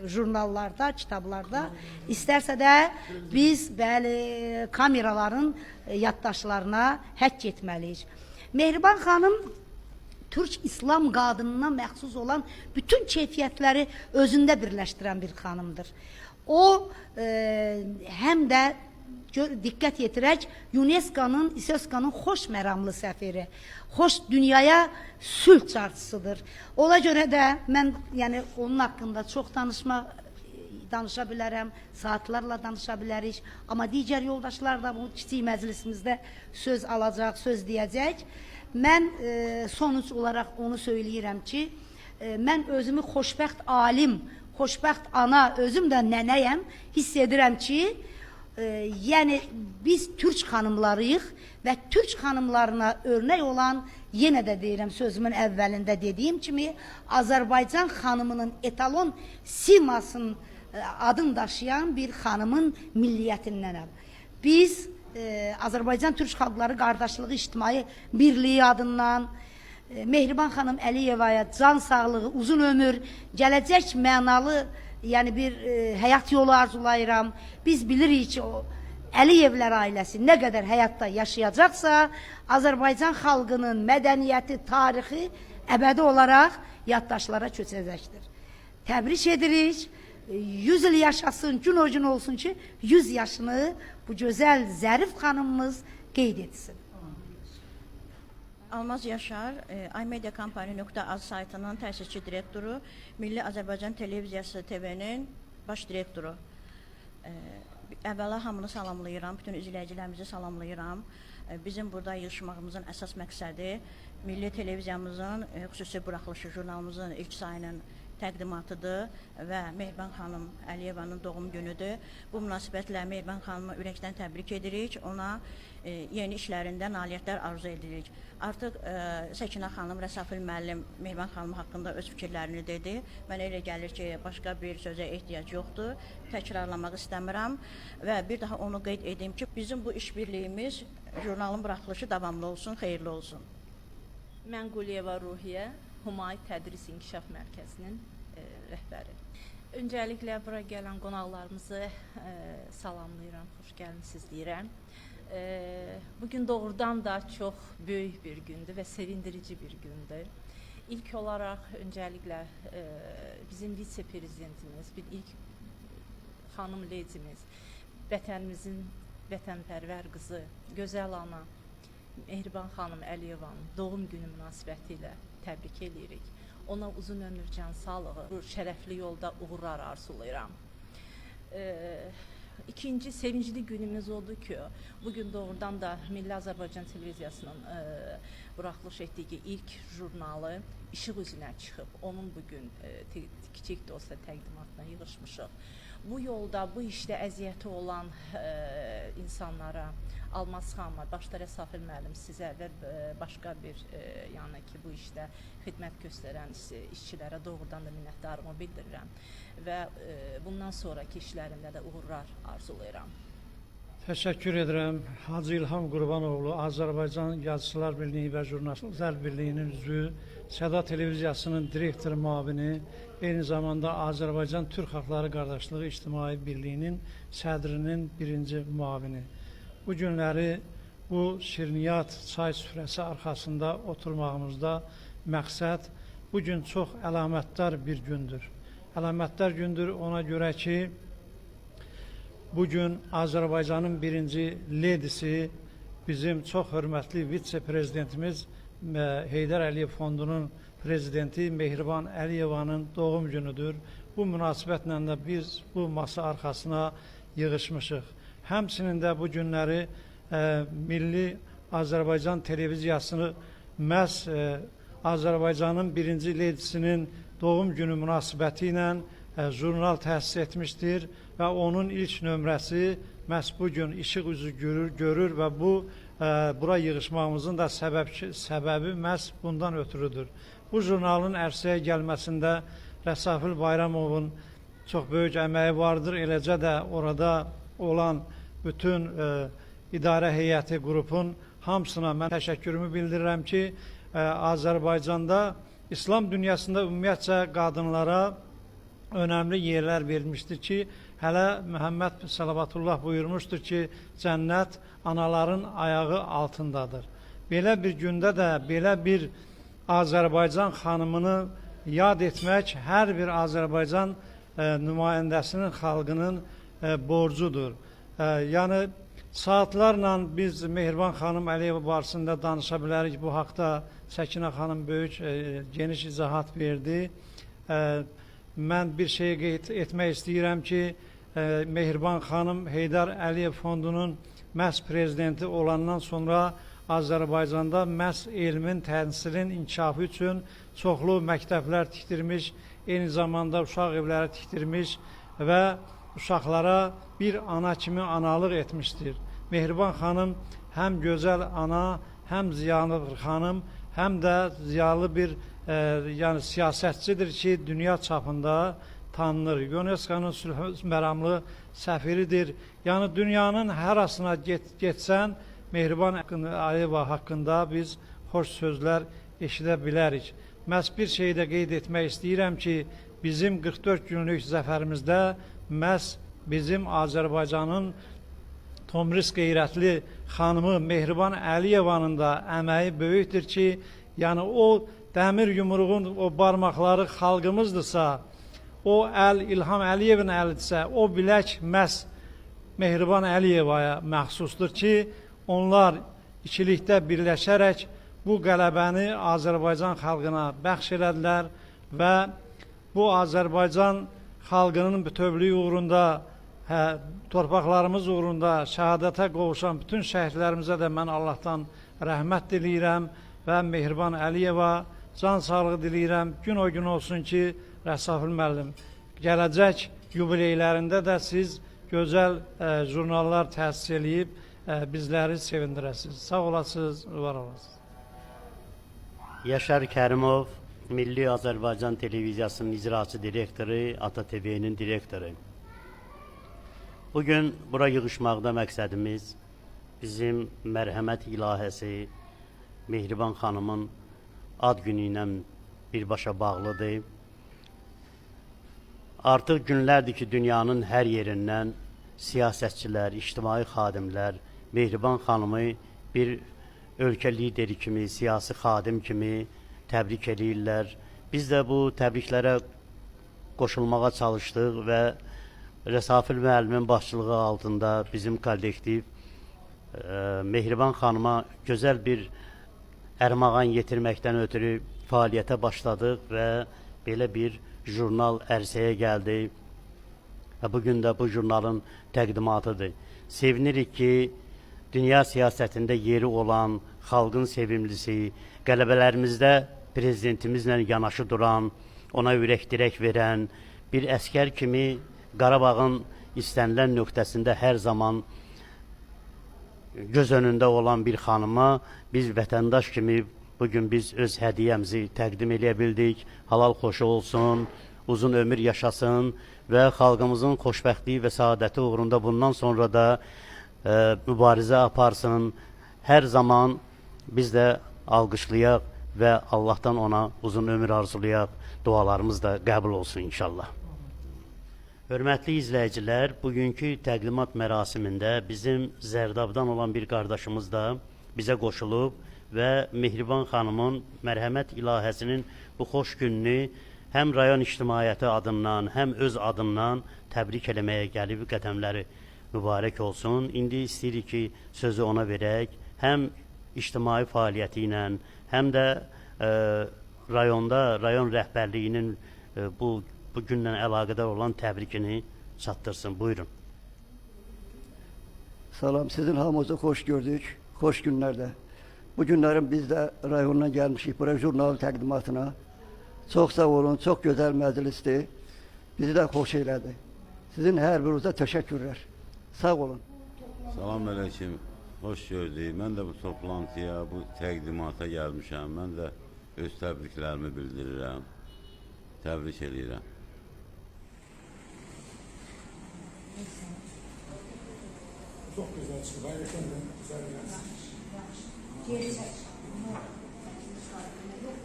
jurnallarda, kitablarda, istərsə də biz bəli kameraların yaddaşlarına həkk etməliyik. Mehriban xanım Türk İslam qadınına məxsus olan bütün keyfiyyətləri özündə birləşdirən bir xanımdır. O həm də diqqət yetirək UNESCO-nun, İSESCO-nun xoş məramlı səfiri, xoş dünyaya sülh carçısıdır. Ona görə də mən yəni onun haqqında çox danışa bilərəm, saatlarla danışa bilərik. Amma digər yoldaşlar da bu kiçik məclisimizdə söz alacaq, söz deyəcək. Mən sonuc olaraq onu söyləyirəm ki, mən özümü xoşbəxt alim, xoşbəxt ana, özüm də nənəyəm, hiss edirəm ki, yəni biz türk xanımlarıyıq və türk xanımlarına örnək olan, yenə də deyirəm sözümün əvvəlində dediyim kimi, Azərbaycan xanımının etalon simasının adını daşıyan bir xanımın milliyyətindənəm. Biz Azərbaycan Türk Xalqları Qardaşlığı İctimai Birliyi adından Mehriban xanım Əliyevaya can sağlığı, uzun ömür, gələcək mənalı, yəni bir həyat yolu arzulayıram. Biz bilirik ki, o Əliyevlər ailəsi nə qədər həyatda yaşayacaqsa, Azərbaycan xalqının mədəniyyəti, tarixi əbədi olaraq yaddaşlara köçəcəkdir. Təbrik edirik. 100 il yaşasın, gün o gün olsun ki, 100 yaşını bu gözəl, zərif xanımımız qeyd etsin. Almaz Yaşar, iMediaCompany.az saytının təsisçi direktoru, Milli Azərbaycan Televiziyası TV-nin baş direktoru. Əvvəla hamını salamlayıram, bütün izləyicilərimizi salamlayıram. Bizim burada yığışmağımızın əsas məqsədi Milli Televiziyamızın xüsusi buraxılışı jurnalımızın ilk sayının təqdimatıdır və Mehriban xanım Əliyevanın doğum günüdür. Bu münasibətlə Mehriban xanımı ürəkdən təbrik edirik. Ona yeni işlərində nailiyyətlər arzu edirik. Artıq Səkinə xanım, Rəsafil müəllim Mehriban xanım haqqında öz fikirlərini dedi. Mənə elə gəlir ki, başqa bir sözə ehtiyac yoxdur. Təkrarlamaq istəmirəm və bir daha onu qeyd edim ki, bizim bu işbirliyimiz jurnalın buraxılışı davamlı olsun, xeyirli olsun. Mən Quliyeva Ruhiyyə, Humay Tədris İnkişaf Mərkəzinin rəhbəri. Öncəliklə bura gələn qonaqlarımızı salamlayıram, xoş gəlmisiniz deyirəm. Bugün doğrudan da çox böyük bir gündür və sevindirici bir gündür. İlk olaraq öncəliklə bizim vitse-prezidentimiz, bir ilk xanım ledimiz, vətənimizin vətənpərvər qızı, gözəl ana Mehriban xanım Əliyevanın doğum günü münasibəti ilə təbrik eləyirik. Ona uzun ömür, can sağlığı, bu şərəfli yolda uğurlar arzulayıram. İkinci sevincli günümüz odur ki, bugün doğrudan da Milli Azərbaycan Televiziyasının buraxılış etdiyi ilk jurnalı işıq üzünə çıxıb. Onun bugün kiçik də olsa təqdimatına yığışmışıq. Bu yolda, bu işdə əziyyəti olan insanlara, Almaz xanıma, başda Rəsafil müəllim sizə və başqa bir yəni ki, bu işdə xidmət göstərən işçilərə doğrudan da minnətdarlığımı bildirirəm və bundan sonraki işlərimdə də uğurlar arzulayıram. Təşəkkür edirəm. Hacı İlham Qurbanoğlu, Azərbaycan Yazıçılar Birliyi və Jurnalistlər Birliyinin üzvü, Səda Televiziyasının direktor müavini, eyni zamanda Azərbaycan Türk Xalqları Qardaşlığı İctimai Birliyinin sədrinin birinci müavini. Bu günləri bu şirniyyat çay süfrəsi arxasında oturmağımızda məqsəd bu gün çox əlamətdar bir gündür. Əlamətdar gündür ona görə ki, bugün Azərbaycanın birinci ledisi bizim çox hörmətli vitse-prezidentimiz Heydər Əliyev Fondunun prezidenti Mehriban Əliyevanın doğum günüdür. Bu münasibətlə də biz bu masa arxasına yığışmışıq. Həmçinin də bu günləri Milli Azərbaycan Televiziyasını məhz Azərbaycanın birinci ledisinin doğum günü münasibəti ilə jurnal təsis etmişdir və onun ilk nömrəsi məhz bu gün işıq üzü görür və bu bura yığışmağımızın da səbəbi məhz bundan ötürüdür. Bu jurnalın ərsəyə gəlməsində Rəsafil Bayramovun çox böyük əməyi vardır. Eləcə də orada olan bütün idarə heyəti qrupun hamısına mən təşəkkürümü bildirirəm ki, Azərbaycanda İslam dünyasında ümumiyyətcə qadınlara önəmli yerlər verilmişdir ki, hələ Məhəmməd Salavatullah buyurmuşdur ki, cənnət anaların ayağı altındadır. Belə bir gündə də belə bir Azərbaycan xanımını yad etmək hər bir Azərbaycan nümayəndəsinin, xalqının borcudur. Yəni saatlarla biz Mehriban xanım Əliyeva barəsində danışa bilərik. Bu haqda Səkinə xanım böyük, geniş izahat verdi. Mən bir şey qeyd etmək istəyirəm ki, Mehriban xanım Heydər Əliyev Fondunun məhz prezidenti olandan sonra Azərbaycanda məhz elmin, təhsilin inkişafı üçün çoxlu məktəblər tikdirmiş, eyni zamanda uşaq evləri tikdirmiş və uşaqlara bir ana kimi analıq etmişdir. Mehriban xanım həm gözəl ana, həm ziyalı bir xanım, həm də ziyalı bir yəni siyasətçidir ki, dünya çapında tanınır. UNESCO-nun sülh məramlı səfiridir. Yəni dünyanın harasına getsən, Mehriban Əliyeva haqqında biz xoş sözlər eşidə bilərik. Məhz bir şeyi də qeyd etmək istəyirəm ki, bizim 44 günlük zəfərimizdə məhz bizim Azərbaycanın Tomris qeyrətli xanımı Mehriban Əliyevanın da əməyi böyükdür ki, yəni o dəmir yumruğun o barmaqları xalqımızdırsa, o əl İlham Əliyevin əlidirsə, o bilək məhz Mehriban Əliyevaya məxsusdur ki, onlar ikilikdə birləşərək bu qələbəni Azərbaycan xalqına bəxş elədilər və bu Azərbaycan xalqının bütövlüyü uğrunda, torpaqlarımız uğrunda şəhadətə qovuşan bütün şəhidlərimizə də mən Allahdan rəhmət diləyirəm və Mehriban Əliyeva can sağlığı diləyirəm. Gün o gün olsun ki, Rəsafil müəllim, gələcək yubileylərində də siz gözəl jurnallar təsis eləyib bizləri sevindirəsiniz. Sağ olasınız, var olasınız. Yaşar Kərimov, Milli Azərbaycan Televiziyasının icraçı direktoru, Ata TV-nin direktoru. Bugün bura yığışmaqda məqsədimiz bizim mərhəmət ilahəsi Mehriban xanımın ad günü ilə birbaşa bağlıdır. Artıq günlərdir ki, dünyanın hər yerindən siyasətçilər, ictimai xadimlər Mehriban xanımı bir ölkə lideri kimi, siyasi xadim kimi təbrik eləyirlər. Biz də bu təbriklərə qoşulmağa çalışdıq və Rəsafil müəllimin başçılığı altında bizim kollektiv Mehriban xanıma gözəl bir ərmağan yetirməkdən ötürü fəaliyyətə başladıq və belə bir jurnal ərsəyə gəldi. Və bugün də bu jurnalın təqdimatıdır. Sevinirik ki, dünya siyasətində yeri olan, xalqın sevimlisi, qələbələrimizdə prezidentimizlə yanaşı duran, ona ürək dirək verən bir əskər kimi Qarabağın istənilən nöqtəsində hər zaman göz önündə olan bir xanıma biz vətəndaş kimi bugün biz öz hədiyyəmizi təqdim eləyə bildik. Halal xoşu olsun, uzun ömür yaşasın və xalqımızın xoşbəxtliyi və saadəti uğrunda bundan sonra da mübarizə aparsın. Hər zaman biz də alqışlayaq və Allahdan ona uzun ömür arzulayaq. Dualarımız da qəbul olsun inşallah. Hörmətli izləyicilər, bugünkü təqdimat mərasimində bizim Zərdabdan olan bir qardaşımız da bizə qoşulub və Mehriban xanımın mərhəmət ilahəsinin bu xoş gününü həm rayon ictimaiyyəti adından, həm öz adından təbrik eləməyə gəlib, qədəmləri mübarək olsun. İndi istəyirik ki, sözü ona verək. Həm ictimai fəaliyyəti ilə, həm də rayonda, rayon rəhbərliyinin bu günlə əlaqədar olan təbrikini çatdırsın. Buyurun. Salam, sizin hamınızı xoş gördük, xoş günlərdə. Bu günlərin biz də rayondan gəlmişik bura jurnalın təqdimatına. Çox sağ olun, çox gözəl məclisdir. Bizi də xoş elədi. Sizin hər birinizə təşəkkürlər. Sağ olun. Salam əleykum, xoş gördük. Mən də bu toplantıya, bu təqdimata gəlmişəm. Mən də öz təbriklərimi bildirirəm. Təbrik eləyirəm. Çox gözəl çıxıb. Həqiqətən də gözəl. Geri çək.